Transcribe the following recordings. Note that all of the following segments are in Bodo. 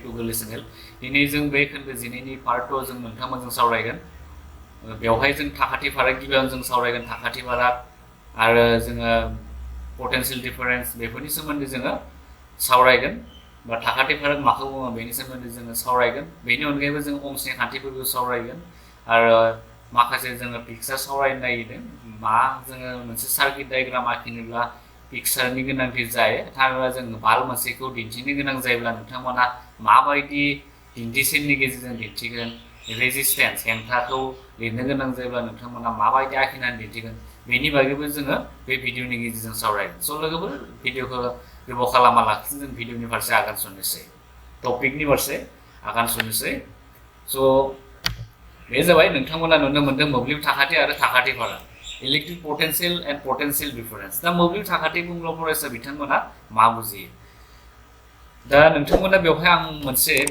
Google channel दिनै जों बे खोन्दो जिनैनि पार्ट 2 जों नोंथांमोनजों सावरायगोन बेवहाय जों थाखाथि फाराग गिबियावनो जों सावरायगोन थाखाथि फाराग आरो जोङो पोटेन्शियल डिफारेन्स बेफोरनि सोमोन्दै जोङो सावरायगोन बा थाखाथि फाराग माखौ बुङो बेनि सोमोन्दै जोङो सावरायगोन बेनि अनगायैबो जों अमस्नि खान्थिफोरखौ सावरायगोन आरो माखासे जोङो पिक्चार सावरायनो नागिरदों मा जोङो मोनसे सार्किट डायग्राम आखिनोब्ला पिक्चारनि गोनांथि जायो थारैनो जों बाल मोनसेखौ दिन्थिनो गोनां जायोब्ला नोंथांमोना माबायदि दिन्थिसेननि गेजेरजों दिन्थिगोन रेजिस्टेन्स हेंथाखौ लिरनो गोनां जायोब्ला नोंथांमोना माबायदि आखिनानै दिन्थिगोन बेनि बागैबो जोङो बे भिडिअनि गेजेरजों सावरायगोन स' लोगोफोर भिडिअखौ गोबाव खालामालासिनो जों भिडिअनि फारसे आगान सुरनोसै टपिकनि फारसे आगान सुरनोसै स' बे जाबाय नोंथांमोना नुनो मोन्दों मोब्लिब थाखाथि आरो थाखाथि फाराग electric potential and potential difference दा मोब्लिब थाखाथि बुंब्ला फरायसा बिथांमोना मा बुजियो दा नोंथांमोना बेवहाय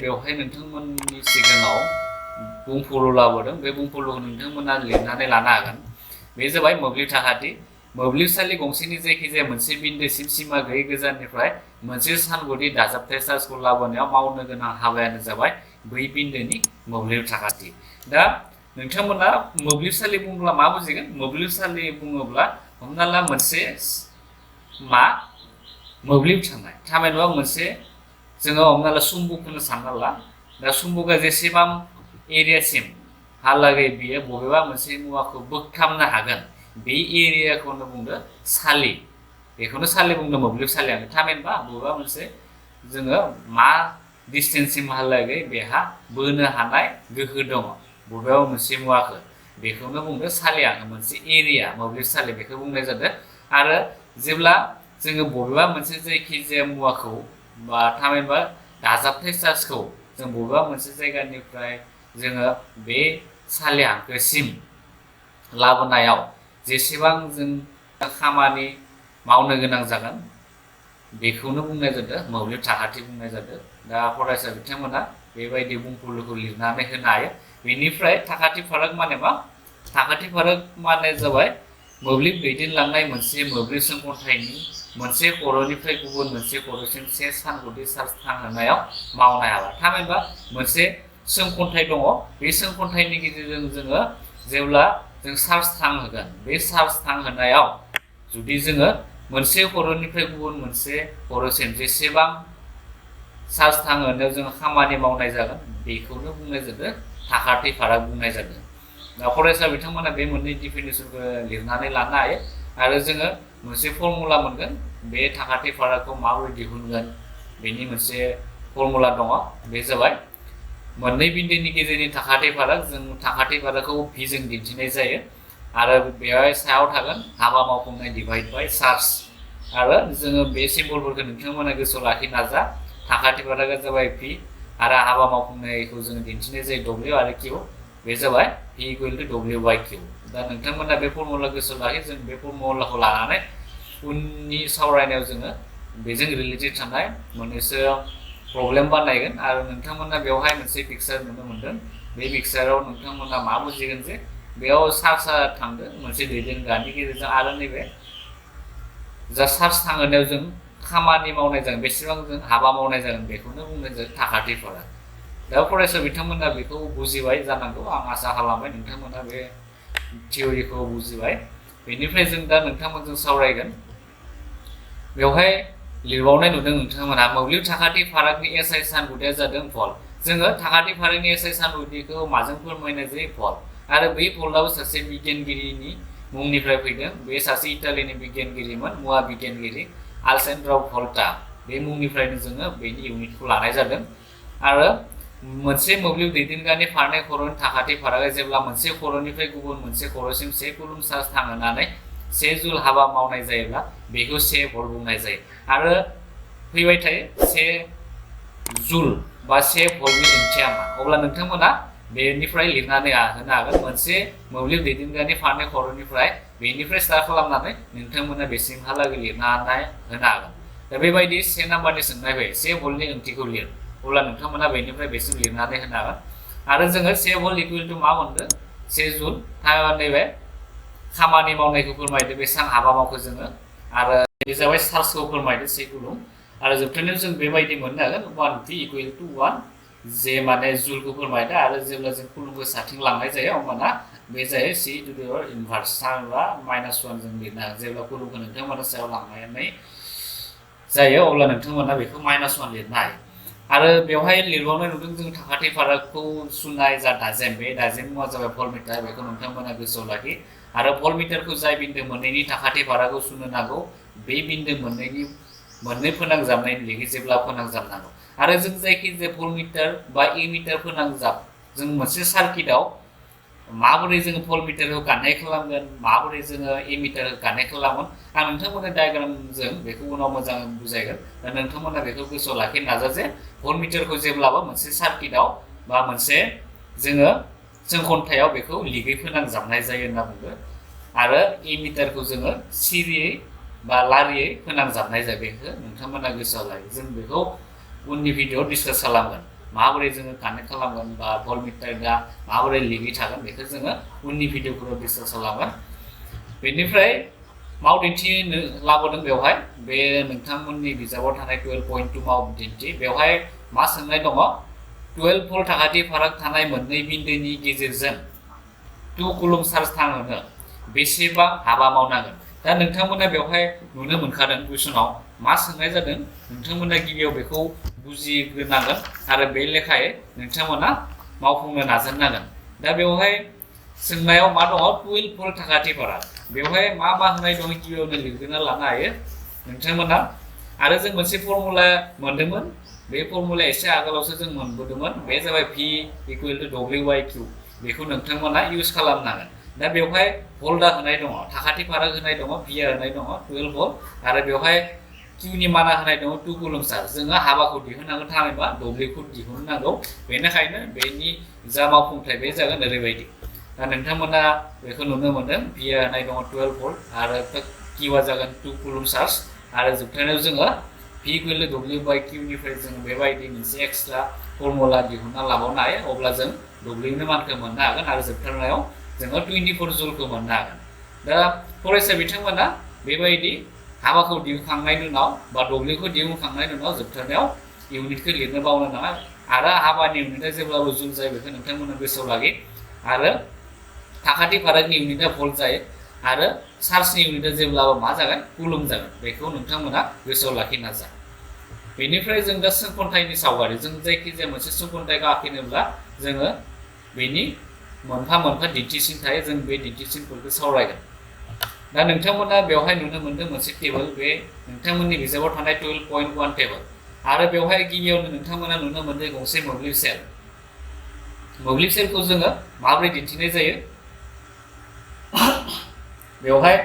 बेवहाय नोंथांमोननि सिगाङाव बुंफुरलु लाबोदों बे बुंफुरलुखौ नोंथांमोना लिरनानै लानो हागोन बे जाबाय मोब्लिब थाखाथि मोब्लिबसालि गंसेनि जायखिजाया मोनसे बिन्दोसिम सिमा गैयै गोजाननिफ्राय मोनसे सानगुदि दाजाबथाय चार्जखौ लाबोनायाव मावनो गोनां हाबायानो जाबाय बै बिन्दोनि मोब्लिब थाखाथि दा नोंथांमोना मोब्लिबसालि बुङोब्ला मा बुजिगोन मोब्लिबसालि बुङोब्ला हमना ला मोनसे मा मोब्लिब थांनाय थामहिनबा मोनसे जोङो हमना ला सुम्बुकखौनो सानना ला दा सुम्बुकआ जेसेबां एरियासिम हालागै बियो बबेबा मोनसे मुवाखौ बोगथाबनो हागोन बे एरियाखौनो बुंदो सालि बेखौनो सालि बुंदो मोब्लिब सालियानो थामहिनबा बबेबा मोनसे जोङो मा डिस्टेन्ससिमहालागै बेहा बोनो हानाय गोहो दङ बबेबा मोनसे मुवाखौ बेखौनो बुंदो सालियानो मोनसे एरिया मोब्लिब सालि बेखौ बुंनाय जादों आरो जेब्ला जोङो बबेबा मोनसे जायखिजाया मुवाखौ बा थामहिनबा दाजाबथाय चार्जखौ जों बबेबा मोनसे जायगानिफ्राय जोङो बे सालियाखोसिम लाबोनायाव जेसेबां जों खामानि मावनो गोनां जागोन बेखौनो बुंनाय जादों मोब्लिब थाखाथि बुंनाय जादों दा फरायसा बिथांमोना बेबायदि बुंफुरलुखौ लिरनानै होनो हायो बेनिफ्राय थाखाथि फाराग माने मा थाखाथि फाराग माने जाबाय मोब्लिब दैदेनलांनाय मोनसे मोब्लिब सोंखन्थायनि मोनसे खर'निफ्राय गुबुन मोनसे खर'सिम से सानगुदि चार्ज थांहोनायाव मावनाय हाबा थामहिनबा मोनसे सोंखन्थाय दङ बे सोंखन्थायनि गेजेरजों जोङो जेब्ला जों चार्ज थांहोगोन बे चार्ज थांहोनायाव जुदि जोङो मोनसे खर'निफ्राय गुबुन मोनसे खर'सिम जेसेबां चार्ज थांहोनायाव जों खामानि मावनाय जागोन बेखौनो बुंनाय जादों थाखाथि फाराग बुंनाय जादों दा फरायसा बिथांमोना बे मोननै डिफिनेसनखौ लिरनानै लानो हायो आरो जोङो मोनसे फर्मुला मोनगोन बे थाखाथि फारागखौ माबोरै दिहुनगोन बेनि मोनसे फर्मुला दङ बे जाबाय मोननै बिन्दोनि गेजेरनि थाखाथि फाराग जों थाखाथि फारागखौ भि जों दिन्थिनाय जायो आरो बेवहाय सायाव थागोन हाबा मावफुंनाय डिभाइड बाय चार्ज आरो जोङो बे सिम्बलफोरखौ नोंथांमोना गोसोआव लाखिनो नाजा थाखाथि फारागा जाबाय भि आरो हाबा मावफुंनायखौ जोङो दिन्थिनाय जायो डब्लिउ आरो किउ बे जाबाय भि इकुवेल टु डब्लिउ बाय किउ दा नोंथांमोना बे फर्मुला गोसोआव लाखि जों बे फर्मुलाखौ लानानै उननि सावरायनायाव जोङो बेजों रिलेटेड थानाय मोननैसो प्रब्लेम बानायगोन आरो नोंथांमोना बेवहाय मोनसे पिक्चार नुनो मोनदों बे पिक्चाराव नोंथांमोना मा बुजिगोन जे बेयाव चार्जआ थांदों मोनसे दैदेनग्रानि गेजेरजों आरो नैबे जा चार्ज थांहोनायाव जों खामानि मावनाय जागोन बेसेबां जों हाबा मावनाय जागोन बेखौनो बुंनाय जायो थाखाथि फाराग दा फरायसा बिथांमोना बेखौ बुजिबाय जानांगौ आं आसा खालामबाय नोंथांमोना बे थियरिखौ बुजिबाय बेनिफ्राय जों दा नोंथांमोनजों सावरायगोन बेवहाय लिरबावनाय नुदों नोंथांमोना मोब्लिब थाखाथि फारागनि एसआइ सानगुदिया जादों भल्ट जोङो थाखाथि फारागनि एसआइ सानगुदिखौ माजों फोरमायनाय जायो भल्ट आरो बै भल्टआबो सासे बिगियानगिरिनि मुंनिफ्राय फैदों बे सासे इटालिनि बिगियानगिरिमोन मुवा बिगियानगिरि आलेसेन्ड्र' भल्टा बे मुंनिफ्रायनो जोङो बेनि इउनिटखौ लानाय जादों आरो मोनसे मोब्लिब दैदेनग्रानि फारनै खर'नि थाखाथि फारागा जेब्ला मोनसे खर'निफ्राय गुबुन मोनसे खर'सिम 1 कुलुम चार्ज थांहोनानै 1 जुल हाबा मावनाय जायोब्ला बेखौ 1 भल्ट बुंनाय जायो आरो फैबाय थायो 1 जुल बा 1 भल्टनि ओंथिया मा अब्ला नोंथांमोना बेनिफ्राय लिरनानै होनो हागोन मोनसे मोब्लिब दैदेनग्रानि फारनै खर'निफ्राय बेनिफ्राय स्टार्ट खालामनानै नोंथांमोना बेसिमहालागै लिरनानै होनो हागोन दा बेबायदि 1 नाम्बारनि सोंनाय फैयो 1 भल्टनि ओंथिखौ लिर अब्ला नोंथांमोना बेनिफ्राय बेसिम लिरनानै होनो हागोन आरो जोङो 1 भल्ट इकुवेल टु मा मोनदों 1 जुल नैबे खामानि मावनायखौ फोरमायदो बेसेबां हाबा मावखो जोङो आरो बे जाबाय चार्जखौ फोरमायदो 1 कुलुम आरो जोबथारनायाव जों बेबायदि मोननो हागोन 1t इकुवेल टु 1 जे माने जुलखौ फोरमायदो आरो जेब्ला जों कुलुमखौ साथिं लांनाय जायो अब्लाना बे जायो c टु द पावर इनभार्स थामहिनबा -1 जों लिरनो हागोन जेब्ला कुलुमखौ नोंथांमोना सायाव लांनानै जायो अब्ला नोंथांमोना बेखौ -1 लिरनो हायो आरो बेवहाय लिरबावनाय नुदों जों थाखाथि फारागखौ सुनाय जा दाजेम बे दाजेमनि मुङा जाबाय भल्टमिटार बेखौ नोंथांमोना गोसोआव लाखि आरो भल्टमिटारखौ जाय बिन्दो मोननैनि थाखाथि फारागखौ सुनो नांगौ बे बिन्दो मोननै फोनांजाबनायनि लिगे जेब्ला फोनांजाबनांगौ आरो जों जायखिजाया भल्टमिटार बा इमिटार फोनांजाब जों मोनसे सार्किटआव माबोरै जोङो भल्टमिटारखौ कानेक्ट खालामगोन माबोरै जोङो इमिटारखौ कानेक्ट खालामगोन आं नोंथांमोननो डायग्रामजों बेखौ उनाव मोजाङै बुजायगोन दा नोंथांमोना बेखौ गोसोआव लाखिनो नाजा जे भल्टमिटारखौ जेब्लाबो मोनसे सार्किटआव बा मोनसे जोङो जोंखन्थायाव बेखौ लिगै फोनांजाबनाय जायो होनना बुङो आरो इमिटारखौ जोङो सिरियै बा लारियै फोनांजाबनाय जायो बेखौ नोंथांमोना गोसोआव लायो जों बेखौ उननि भिडिअआव डिसकास खालामगोन माबोरै जोङो कानेक्ट खालामगोन बा भल्टमिटारआ माबोरै लिगै थागोन बेखौ जोङो उननि भिडिअफोराव डिसकास खालामगोन बेनिफ्राय मावदिन्थि लाबोदों बेवहाय बे नोंथांमोननि बिजाबाव थानाय 12.2 मावदिन्थि बेवहाय मा सोंनाय दङ 12 भल्ट थाखाथि फाराग थानाय मोननै बिन्दोनि गेजेरजों 2 कुलम चार्ज थांहोनो बेसेबां हाबा मावनांगोन दा नोंथांमोना बेवहाय नुनो मोनखादों कुइसनाव मा सोंनाय जादों नोंथांमोना गिबियाव बेखौ बुजिग्रोनांगोन आरो बे लेखायै नोंथांमोना मावफुंनो नाजानांगोन दा बेवहाय सोंनायाव मा दङ 12 भल्ट थाखाथि फाराग बेवहाय मा होनाय दं गिबियावनो लिरग्रोना लानो हायो नोंथांमोना आरो जों मोनसे फर्मुला मोनदोंमोन बे फर्मुला एसे आगोलावसो जों मोनबोदोंमोन बे जाबाय v इकुवेल टु w/q बेखौ नोंथांमोना इउज खालामनांगोन दा बेवहाय भल्टआ होनाय दङ थाखाथि फाराग होनाय दङ vआ होनाय दङ 12 भल्ट आरो बेवहाय qनि माना होनाय दङ 2 कुलम चार्ज जोङो हाबाखौ दिहुननांगौ थाङोबा wखौ दिहुननांगौ बेनिखायनो बेनि जा मावफुंथाय बे जागोन ओरैबायदि दा नोंथांमोना बेखौ नुनो मोनदों vआ होनाय दङ 12 भल्ट आरो qआ जागोन 2 कुलम चार्ज आरो जोबथारनायाव जोङो v इकुवेल टु w/q निफ्राय जों बेबायदि मोनसे एक्सट्रा फर्मुला दिहुनना लाबावनो हायो अब्ला जों wनि मानखौ मोननो हागोन आरो जोबथारनायाव जोङो 24 जुलखौ मोननो हागोन दा फरायसा बिथांमोना बेबायदि हाबाखौ दिहुनखांनायनि उनाव बा wखौ दिहुनखांनायनि उनाव जोबथारनायाव इउनिटखौ लिरनो बावनो नाङा आरो हाबानि इउनिटआ जेब्लाबो जुल जायो बेखौ नोंथांमोना गोसोआव लाखि आरो थाखाथि फारागनि इउनिटआ भल्ट जायो आरो चार्जनि इउनिटआ जेब्लाबो मा जागोन कुलम जागोन बेखौ नोंथांमोना गोसोआव लाखिनो नाजा बेनिफ्राय जों दा सोंखन्थाइनि सावगारि जों जायखिजाया मोनसे सोंखन्थाइखौ आखिनोब्ला जोङो बेनि मोनफा मोनफा दिन्थिसिन थायो जों बे दिन्थिसिनफोरखौ सावरायगोन दा नोंथांमोना बेवहाय नुनो मोनदों मोनसे टेबोल बे नोंथांमोननि बिजाबाव थानाय 12.1 टेबोल आरो बेवहाय गिबियावनो नोंथांमोना नुनो मोनदों गंसे मोब्लिब सेलखौ जोङो माबोरै दिन्थिनाय जायो बेवहाय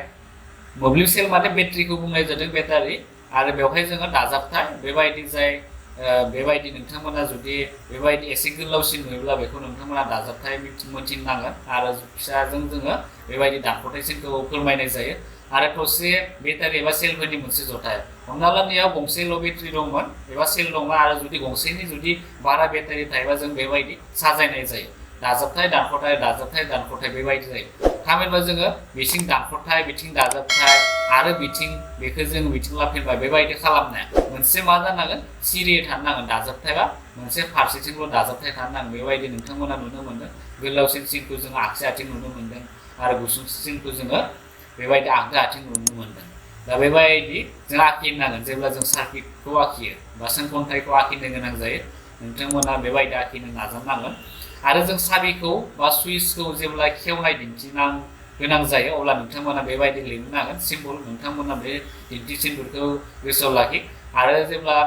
मोब्लिब सेल माने बेटारिखौ बुंनाय जादों बेटारि आरो बेवहाय जोङो दाजाबथाय बेबायदि जाय बेबायदि नोंथांमोना जुदि बेबायदि एसे गोलावसिन नुयोब्ला बेखौ नोंथांमोना दाजाबथाय मिथिनांगोन आरो फिसाजों जोङो बेबायदि दानख'थायसिनखौ फोरमायनाय जायो आरो थरसे बेटारि एबा सेलफोरनि मोनसे जथाय हमना ला नैयाव गंसेल' बेटारि दंमोन एबा सेल दंमोन आरो जुदि गंसेनि जुदि बारा बेटारि थायोबा जों बेबायदि साजायनाय जायो दाजाबथाय दानख'थाय बेबायदि जायो थामहिनबा जोङो बिथिं दानख'थाय बिथिं दाजाबथाय आरो बेखौ जों बिथिं लाफिनबाय बेबायदि खालामनाया मोनसे मा जानांगोन सिरियै थानो नांगोन दाजाबथायबा मोनसे फारसेथिंल' दाजाबथाय थानो नांगोन बेबायदि नोंथांमोना नुनो मोनदों गोलावसिन सिनखौ जों आगसि आथिं नुनो मोनदों आरो गुसुंसिन सिनखौ जोङो बेबायदि आगदा आथिं नुनो मोनदों दा बेबायदि जों आखिनांगोन जेब्ला जों सार्किटखौ आखियो बा सोंखन्थाइखौ आखिनो गोनां जायो नोंथांमोना बेबायदि आखिनो नाजानांगोन आरो जों साबिखौ बा सुइचखौ जेब्ला खेवनाय दिन्थिनां गोनां जायो अब्ला नोंथांमोना बेबायदि लिरनो नांगोन सिम्बल नोंथांमोना बे दिन्थिसिनफोरखौ गोसोआव लाखि आरो जेब्ला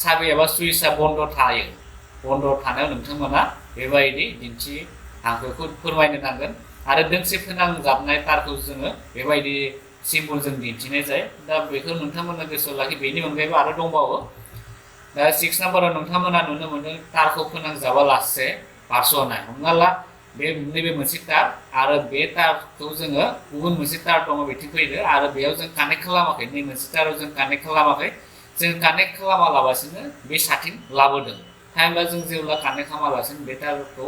साबि एबा सुइचआ बन्द थानायाव नोंथांमोना बेबायदि दिन्थि हांखोखौ फोरमायनो नांगोन आरो दोंसे फोनांजाबनाय तारखौ जोङो बेबायदि सिम्बलजों दिन्थिनाय जायो दा बेखौ नोंथांमोना गोसोआव लाखि बेनि अनगायैबो आरो दंबावो दा 6 नाम्बाराव नोंथांमोना नुनो मोनदों तारखौ फोनांजाबालासे बारस'नाय हमना ला नैबे मोनसे तार आरो बे तारखौ जोङो गुबुन मोनसे तार दङ बेथिं फैदो आरो बेयाव जों कानेक्ट खालामाखै नै मोनसे ताराव जों कानेक्ट खालामाखै जों कानेक्ट खालामालाबासिनो बे साथिं लाबोदों थामहिनबा जों जेब्ला कानेक्ट खालामालासिनो बे तारखौ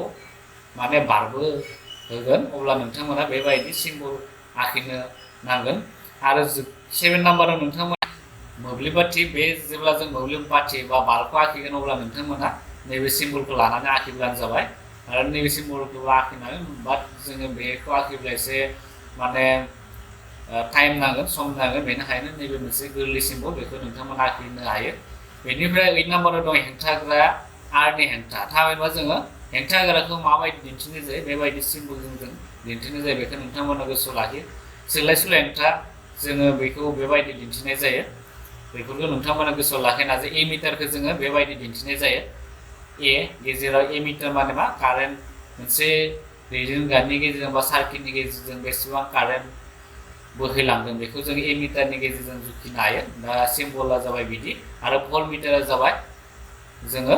माने बारबो होगोन अब्ला नोंथांमोना बेबायदि सिम्बल आखिनो नांगोन आरो 7 नाम्बाराव नोंथांमोना मोब्लिब बाथि बे जेब्ला जों मोब्लिब बाथि बा बाल्बखौ आखिगोन अब्ला नोंथांमोना नैबे सिम्बलखौ लानानै आखिब्लानो जाबाय आरो नैबे सिम्बलखौ आखिनानै बाट जोङो बेखौ आखिब्ला एसे माने टाइम नांगोन सम नांगोन बेनिखायनो नैबे मोनसे गोरलै सिम्बल बेखौ नोंथांमोना आखिनो हायो बेनिफ्राय 8 नाम्बाराव दं हेंथाग्रा आरनि हेंथा थामहिनबा जोङो हेंथाग्राखौ माबायदि दिन्थिनाय जायो बेबायदि सिम्बलजों जों दिन्थिनाय जायो बेखौ नोंथांमोना गोसोआव लाखियो सोलाय सोल' हेंथा जोङो बेखौ बेबायदि दिन्थिनाय जायो बेफोरखौ नोंथांमोना गोसोआव लाखिनो नाजा ए मिटारखौ जोङो बेबायदि दिन्थिनाय जायो ए गेजेराव ए मिटार माने मा कारेन्ट मोनसे रिदिंगारनि गेजेरजों बा सार्किटनि गेजेरजों बेसेबां कारेन्ट बोहैलांदों बेखौ जों ए मिटारनि गेजेरजों जुखिनो हायो दा सिम्बला जाबाय बिदि आरो भल्ट मिटारा जाबाय जोङो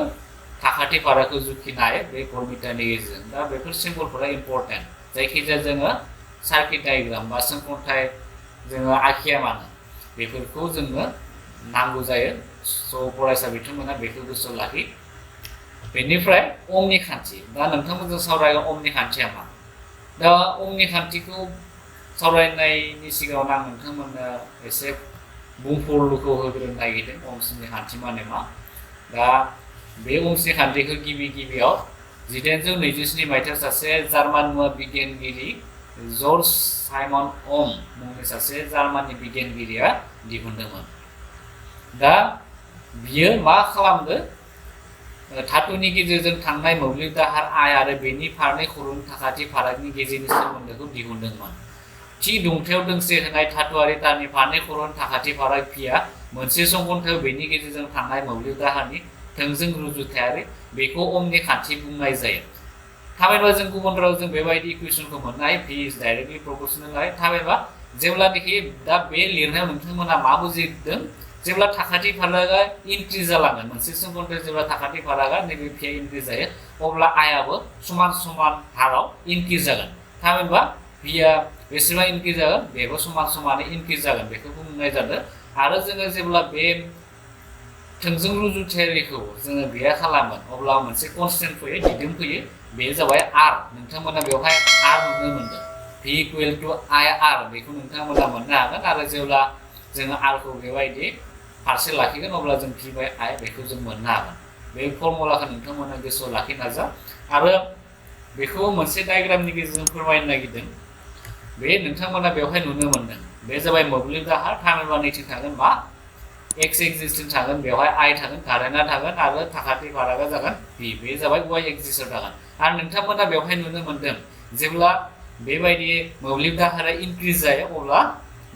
थाखाथि फाराखौ जुखिनो हायो बे भल्ट मिटारनि गेजेरजों दा बेफोर सिम्बलफोरा इम्पर्टेन्ट जायखिजाया जोङो सार्किट डायग्राम बा सोंखन्थाइ जोङो आखिया मानो बेफोरखौ जोंनो नांगौ जायो स' फरायसा बिथांमोना बेखौ गोसोआव लाखि बेनिफ्राय ओमनि खान्थि दा नोंथांमोनजों सावरायगोन ओमनि खान्थिया मा दा ओमनि खान्थिखौ सावरायनायनि सिगाङावनो आं नोंथांमोननो एसे बुंफुरलुखौ होग्रोनो नागिरदों ओमसनि खान्थि माने मा दा बे ओमसनि खान्थिखौ गिबियाव 1827 मायथाइयाव सासे जार्मान मुवा बिगियानगिरि जर्ज साइमन ओम मुंनि सासे जार्माननि बिगियानगिरिया दिहुनदोंमोन दा बियो मा खालामदो धातुनि गेजेरजों थांनाय मोब्लिब दाहार आइ आरो बेनि फारनै खर'नि थाखाथि फारागनि गेजेरनि सोमोन्दोखौ दिहुनदोंमोन थि दुंथायाव दोंसे होनाय धातुआरि तारनि फारनै खर'नि थाखाथि फाराग पिया मोनसे समखोन्दोआव बेनि गेजेरजों थांनाय मोब्लिब दाहारनि थोंजों रुजुथायारि बेखौ ओमनि खान्थि बुंनाय जायो थामहिनबा जों गुबुन रावजों बेबायदि इकुवेसनखौ मोननो हायो भि इज डाइरेक्टलि प्रपोर्शनेल हायो थामहिनबा जेब्लानोखि दा बे लिरनायाव नोंथांमोना मा बुजिदों जेब्ला थाखाथि फारागा इनक्रिज जालाङो मोनसे समखोन्दोआव जेब्ला थाखाथि फारागा नैबे पिया इनक्रिज जायो अब्ला आइआबो समान समान हाराव इनक्रिज जागोन थामहिनबा पिया बेसेबां इनक्रिज जागोन बेबो समान समानै इनक्रिज जागोन बेखौ बुंनाय जादों आरो जोङो जेब्ला बे थोंजों रुजुथायारिखौ जोङो गैया खालामो अब्ला मोनसे कनस्टेन्ट फैयो दिदोम फैयो बे जाबाय आर नोंथांमोना बेवहाय आर नुनो मोनदों V equal to I R बेखौ नोंथांमोना मोननो हागोन आरो जेब्ला जोङो आरखौ बेबायदि फारसे लाखिगोन अब्ला जों भि बाय आइ बेखौ जों मोननो हागोन बे फर्मुलाखौ नोंथांमोना गोसोआव लाखिनो नाजा आरो बेखौ मोनसे डायग्रामनि गेजेरजों फोरमायनो नागिरदों बे नोंथांमोना बेवहाय नुनो मोनदों बे जाबाय मोब्लिब दाहार थामहिनबा नैथिं थागोन मा एक्स एक्सिसथिं थागोन बेवहाय आइ थागोन कारेन्टआ थागोन आरो थाखाथि फारागा जागोन भि बे जाबाय वाइ एक्सिसआव थागोन आरो नोंथांमोना बेवहाय नुनो मोनदों जेब्ला बेबायदि मोब्लिब दाहारा इनक्रिज जायो अब्ला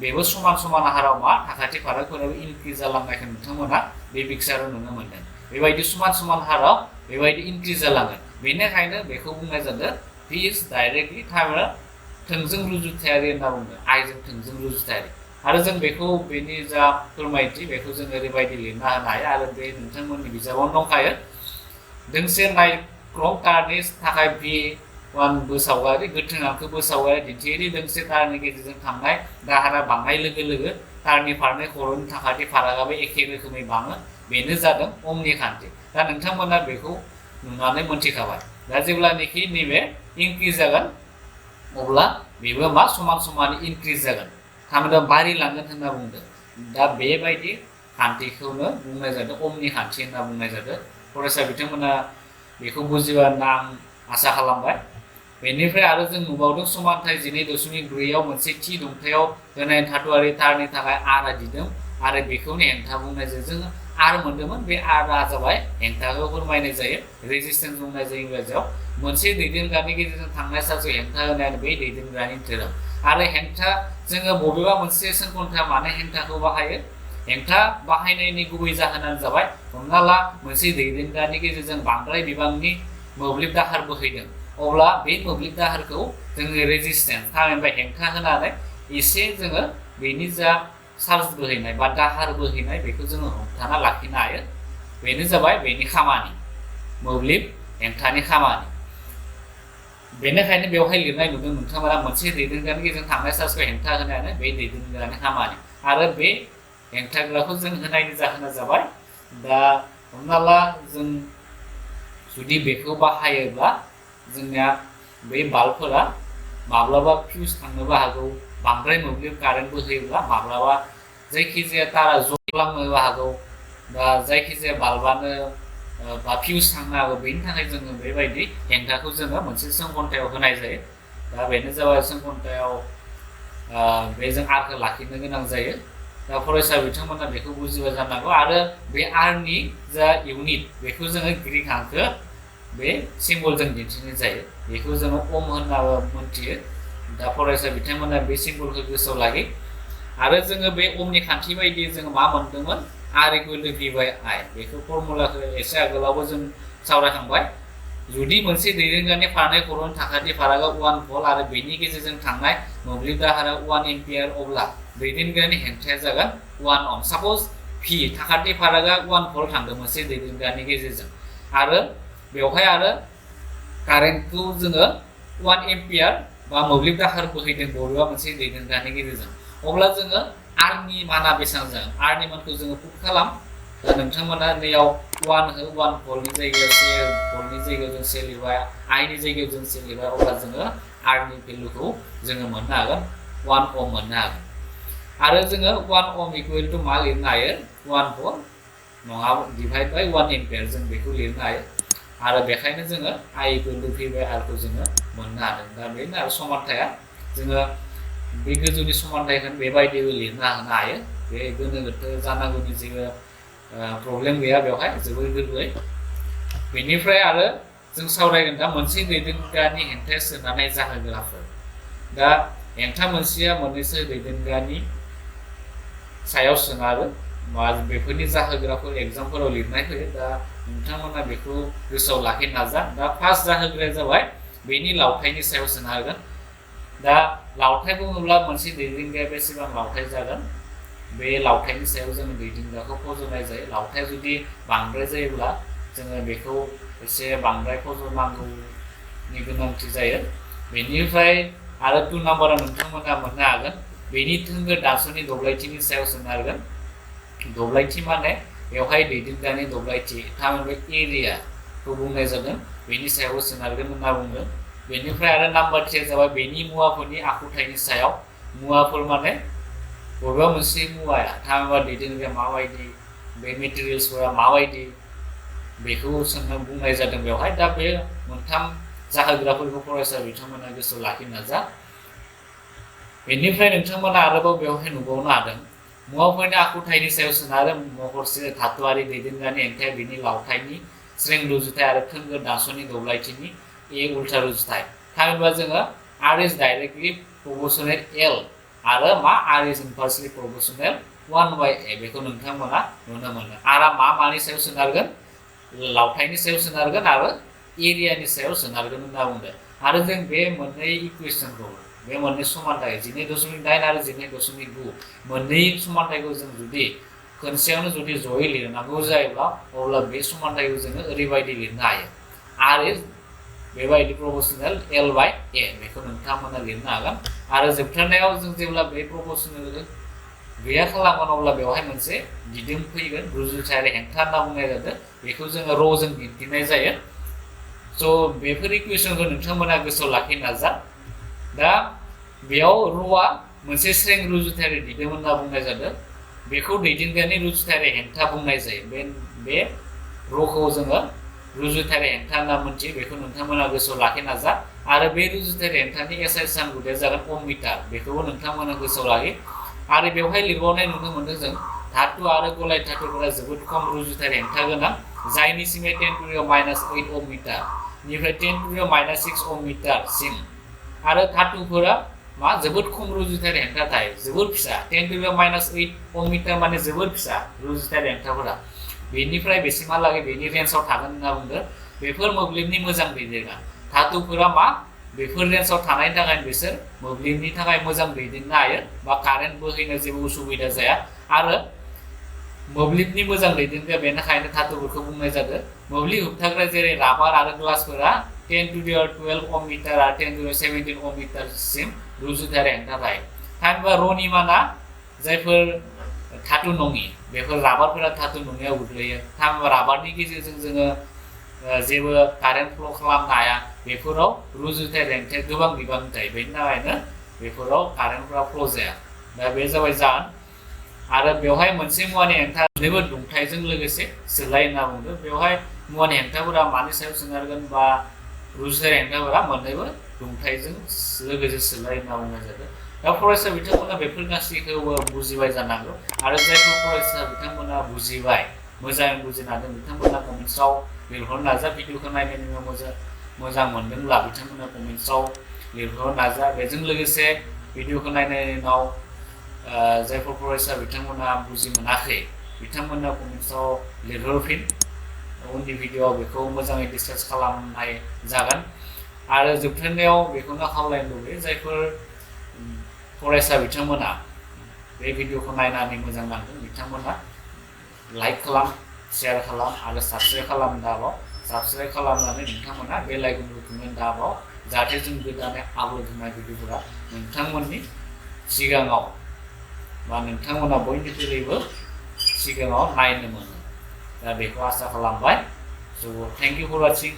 बेबो समान समान हाराव मा थाखाथि फारागफोराबो इनक्रिज जालांनायखौ नोंथांमोना बे पिक्साराव नुनो मोनदों बेबायदि समान समान हाराव बेबायदि इनक्रिज जालाङो बेनिखायनो बेखौ बुंनाय जादों भि इज डाइरेक्टलि थामहिनबा थोंजों रुजुथायारि होनना बुङो आइजों थोंजों रुजुथायारि आरो जों बेखौ बेनि जा फोरमायथि बेखौ जों ओरैबायदि लिरनो हानो हायो आरो बे नोंथांमोननि बिजाबावनो दंखायो दोंसे नायक्रम तारनि थाखाय भि वान बोसावगारि गोथों हांखो बोसावगारि दिन्थिगिरि दोंसे तारनि गेजेरजों थांनाय दाहारा बांनाय लोगो लोगो तारनि फारनै खर'नि थाखाथि फारागाबो एखे रोखोमै बाङो बेनो जादों ओमनि खान्थि दा नोंथांमोना बेखौ नुनानै मोनथिखाबाय दा जेब्लानोखि नैबे इनक्रिज जागोन अब्ला बेबो मा समान समान इनक्रिज जागोन थामहिनबा बारिलांगोन होनना बुंदों दा बेबायदि खान्थिखौनो बुंनाय जादों ओमनि खान्थि होनना बुंनाय जादों फरायसा बिथांमोना बेखौ बुजिबा होनना आं आसा खालामबाय बेनिफ्राय आरो जों नुबावदों समानथाय 12.2 आव मोनसे थि दुंथायाव होनाय धातुआरि तारनि थाखाय आरआ दिदोम आरो बेखौनो हेंथा बुंनाय जायो जोङो आर मोनदोंमोन बे आरआ जाबाय हेंथाखौ फोरमायनाय जायो रेजिस्टेन्स बुंनाय जायो इंराजियाव मोनसे दैदेनग्रानि गेजेरजों थांनाय सासे हेंथा होनायानो बै दैदेनग्रानि धोरोम आरो हेंथा जोङो बबेबा मोनसे सोंखन्थायाव मानो हेंथाखौ बाहायो हेंथा बाहायनायनि गुबै जाहोनानो जाबाय हमना ला मोनसे दैदेनग्रानि गेजेरजों बांद्राय बिबांनि मोब्लिब दाहार बोहैदों अब्ला बे मोब्लिब दाहारखौ जोङो रेजिस्टेन्स थामहिनबा हेंथा होनानै एसे जोङो बेनि जा चार्ज बोहैनाय बा दाहार बोहैनाय बेखौ जोङो हमथाना लाखिनो हायो बेनो जाबाय बेनि खामानि मोब्लिब हेंथानि खामानि बेनिखायनो बेवहाय लिरनाय नुदों नोंथांमोना मोनसे दैदेनग्रानि गेजेरजों थांनाय चार्जखौ हेंथा होनायानो बे दैदेनग्रानि खामानि आरो बे हेंथाग्राखौ जों होनायनि जाहोना जाबाय दा हमना ला जों जुदि बेखौ बाहायोब्ला जोंनिया बै बाल्बफोरा माब्लाबा फिउज थांनोबो हागौ बांद्राय मोब्लिब कारेन्ट बोहैयोब्ला माब्लाबा जायखिजाया तारा ज' खालामनोबो हागौ बा जायखिजाया बाल्बानो बा फिउस थांनो हागौ बेनि थाखाय जोङो बेबायदि हेंथाखौ जोङो मोनसे सोंखन्थायाव होनाय जायो दा बेनो जाबाय सोंखन्थायाव बे जों आरखौ लाखिनो गोनां जायो दा फरायसा बिथांमोना बेखौ बुजिबाय जानांगौ आरो बे आरनि जा इउनिट बेखौ जोङो ग्रीक हांखो बे सिम्बलजों दिन्थिनाय जायो बेखौ जोङो ओम होनना मोनथियो दा फरायसा बिथांमोना बे सिम्बलखौ गोसोआव लाखि आरो जोङो बे ओमनि खान्थि बायदि जोङो मा मोनदोंमोन आर इकुवेल टु भि बाय आइ बेखौ फर्मुलाखौ एसे आगोलावबो जों सावरायखांबाय जुदि मोनसे दैदेनग्रानि फारनै खर'नि थाखाथि फारागा 1 भल्ट आरो बेनि गेजेरजों थांनाय मोब्लिब दाहारा 1 एम्पियार अब्ला दैदेनग्रानि हेंथाया जागोन 1 ओम साप'ज भि थाखाथि फारागा 1 भल्ट थांदों मोनसे दैदेनग्रानि गेजेरजों आरो बेवहाय आरो कारेन्टखौ जोङो 1 एम्पियार बा मोब्लिब दाहार बोहैदों बबेबा मोनसे दैदेनग्रानि गेजेरजों अब्ला जोङो आरनि माना बेसेबां जागोन आरनि मानखौ जोङो पुट खालाम दा नोंथांमोना नैयाव 1 हो 1 भल्टनि जायगायाव 1 भल्टनि जायगायाव जों से लिरबाय आइनि जायगायाव जों से लिरबाय अब्ला जोङो आरनि भेलुखौ जोङो मोननो हागोन 1 ओम मोननो हागोन आरो जोङो 1 ओम इकुवेल टु मा लिरनो हायो 1 भल्ट नङाबा डिभाइड बाय 1 एम्पियार जों बेखौ लिरनो हायो आरो बेखायनो जोङो आइ इकुवेल टु भि बाय आरखौ जोङो मोननो हादों दा बेनो आरो समानथाया जोङो बे गोजौनि समानथायखौ बेबायदिबो लिरनो हायो बे गोनो गोथो जानांगौनि जेबो प्रब्लेम गैया बेवहाय जोबोर गोरलै बेनिफ्राय आरो जों सावरायगोन दा मोनसे दैदेनग्रानि हेंथाया सोनारनाय जाहोग्राफोर दा हेंथा मोनसेया मोननैसो दैदेनग्रानि सायाव सोनारो मा बेफोरनि जाहोग्राफोर एग्जामफोराव लिरनाय फैयो दा नोंथांमोना बेखौ गोसोआव लाखिनो नाजा दा फार्स्ट जाहोग्राया जाबाय बेनि लावथायनि सायाव सोनारगोन दा लावथाय बुङोब्ला मोनसे दैदेनग्राया बेसेबां लावथाय जागोन बे लावथायनि सायाव जोङो दैदेनग्राखौ फज'नाय जायो लावथाया जुदि बांद्राय जायोब्ला जोङो बेखौ एसे बांद्राय फज'नांगौनि गोनांथि जायो बेनिफ्राय आरो 2 नाम्बाराव नोंथांमोना मोननो हागोन बेनि थोंगोर दानस'नि दब्लायथिनि सायाव सोनारगोन दब्लायथि माने बेवहाय दैदेनग्रानि दब्लायथि थामहिनबा एरियाखौ बुंनाय जादों बेनि सायावबो सोनारगोन होनना बुंदों बेनिफ्राय आरो नाम्बार 3 जाबाय बेनि मुवाफोरनि आखुथायनि सायाव मुवाफोर माने बबेबा मोनसे मुवाया थामहिनबा दैदेनग्राया माबायदि बे मेटेरियेल्सफोरा माबायदि बेखौ सोंना बुंनाय जादों बेवहाय दा बे मोनथाम जाहोग्राफोरखौ फरायसा बिथांमोना गोसोआव लाखिनो नाजा बेनिफ्राय नोंथांमोना आरोबाव बेवहाय नुबावनो हादों मुवाफोरनि आखुथायनि सायाव सोनारो महरसे धातुआरि दैदेनग्रानि हेंथाया बेनि लावथायनि स्रें रुजुथाय आरो थोंगोर दानस'नि दब्लायथिनि ए उल्था रुजुथाय थामहिनबा जोङो आर इज डाइरेक्टलि प्रपोर्शनेल एल आरो मा आर इज इनभार्सलि प्रपोर्शनेल 1 बाय ए बेखौ नोंथांमोना नुनो मोनो आरो मानि सायाव सोनारगोन लावथायनि सायाव सोनारगोन आरो एरियानि सायाव सोनारगोन होनना बुंदों आरो जों बे मोननै इकुवेशनखौ बे मोननै समानथाय 12.9 आरो 12.9 मोननै समानथायखौ जों जुदि खनसेयावनो जुदि जयै लिरनांगौ जायोब्ला अब्ला बे समानथायखौ जोङो ओरैबायदि लिरनो हायो आर इज बेबायदि प्रपोर्शनेल एल बाय ए बेखौ नोंथांमोना लिरनो हागोन आरो जोबथारनायाव जों जेब्ला बे प्रपोर्शनेल गैया खालामगोन अब्ला बेवहाय मोनसे दिदोम फैगोन रुजुथायारि हेंथा होनना बुंनाय जादों बेखौ जोङो र'जों दिन्थिनाय जायो स' बेफोर इकुवेशनखौ नोंथांमोना गोसोआव लाखिनो नाजा दा बेयाव र'आ मोनसे स्रें रुजुथायारि दिदोम होनना बुंनाय जादों बेखौ दैदेनग्रानि रुजुथायारि हेंथा बुंनाय जायो बे र'खौ जोङो रुजुथायारि हेंथा होनना मोनथियो बेखौ नोंथांमोना गोसोआव लाखिनो नाजा आरो बे रुजुथायारि हेंथानि एसआइ सानगुथाया जागोन ओम मिटार बेखौबो नोंथांमोना गोसोआव लाखि आरो बेवहाय लिरबावनाय नुनो मोनदों जों धातु आरो गलाय धातुफोरा जोबोद खम रुजुथायारि हेंथा गोनां जायनि सिमा 10⁻⁻8 ओम मिटार निफ्राय 10⁻⁻6 ओम मिटार सिम आरो धातुफोरा मा जोबोद खम रुजुथायारि हेंथा थायो जोबोद फिसा 10⁻⁻8 ओम मिटार माने जोबोद फिसा रुजुथायारि हेंथाफोरा बेनिफ्राय बेसिमहालागै बेनि रेन्जआव थागोन होनना बुंदों बेफोर मोब्लिबनि मोजां दैदेनग्रा धातुफोरा मा बेफोर रेन्जआव थानायनि थाखाय बिसोर मोब्लिबनि थाखाय मोजां दैदेननो हायो बा कारेन्ट बोहैनो जेबो उसुबिदा जाया आरो मोब्लिबनि मोजां दैदेनग्रा बेनिखायनो धातुफोरखौ बुंनाय जादों मोब्लिब होबथाग्रा जेरै राबार आरो ग्लासफोरा 10⁻12 ओम मिटार आरो 10⁻17 ओम मिटारसिम रुजुथायारि हेंथा थायो थामहिनबा र'नि माना जायफोर धातु नङि बेफोर राबारफोरा धातु नङियाव गोग्लैयो थामहिनबा राबारनि गेजेरजों जोङो जेबो कारेन्ट फ्ल' खालामनो हाया बेफोराव रुजुथायारि हेंथाया गोबां बिबांनि थायो बेनि थाखायनो बेफोराव कारेन्टफोरा फ्ल' जाया दा बे जाबाय जाहोन आरो बेवहाय मोनसे मुवानि हेंथा मोननैबो दुंथाइजों लोगोसे सोलाय होनना बुंदों। बेवहाय मुवानि हेंथाफोरा मानि सायाव सोनारगोन बा रुजुथाय हेंथाफोरा मोननैबो दुंथाइजों लोगोसे सोलाय होनना बुंनाय जादों। दा फरायसा बिथांमोना बेफोर गासैखौबो बुजिबाय जानांगौ आरो जायफोर फरायसा बिथांमोना बुजिबाय मोजाङै बुजिनो हादों बिथांमोना कमेन्ट्सआव लिरहरनो नाजा। भिडिअखौ नायनायनि उनाव मोजां मोनदोंब्ला बिथांमोना कमेन्ट्सआव लिरहरनो नाजा। बेजों लोगोसे भिडिअखौ नायनायनि उनाव जायफोर फरायसा बिथांमोना बुजि मोनाखै बिथांमोना कमेन्ट्सआव लिरहरफिन। उननि भिडिअआव बेखौ मोजाङै डिसकास खालामनाय जागोन। आरो जोबथारनायाव बेखौनो खावलायनो लुबैयो जायफोर फरायसा बिथांमोना बे भिडिअखौ नायनानै मोजां नांदों बिथांमोना लाइक खालाम, शेयार खालाम आरो साबस्क्राइब खालाम दाबाव। साबस्क्राइब खालामनानै नोंथांमोना बेल आइकनखौ थुनो दाबाव जाहाथे जों गोदानै आपल'ड होनाय भिडिअफोरा नोंथांमोननि सिगाङाव बा नोंथांमोना बयनिख्रुइबो सिगाङाव नायनो मोनो। दा बेखौ आसा खालामबाय। स' थेंक इउ फर वाचिं।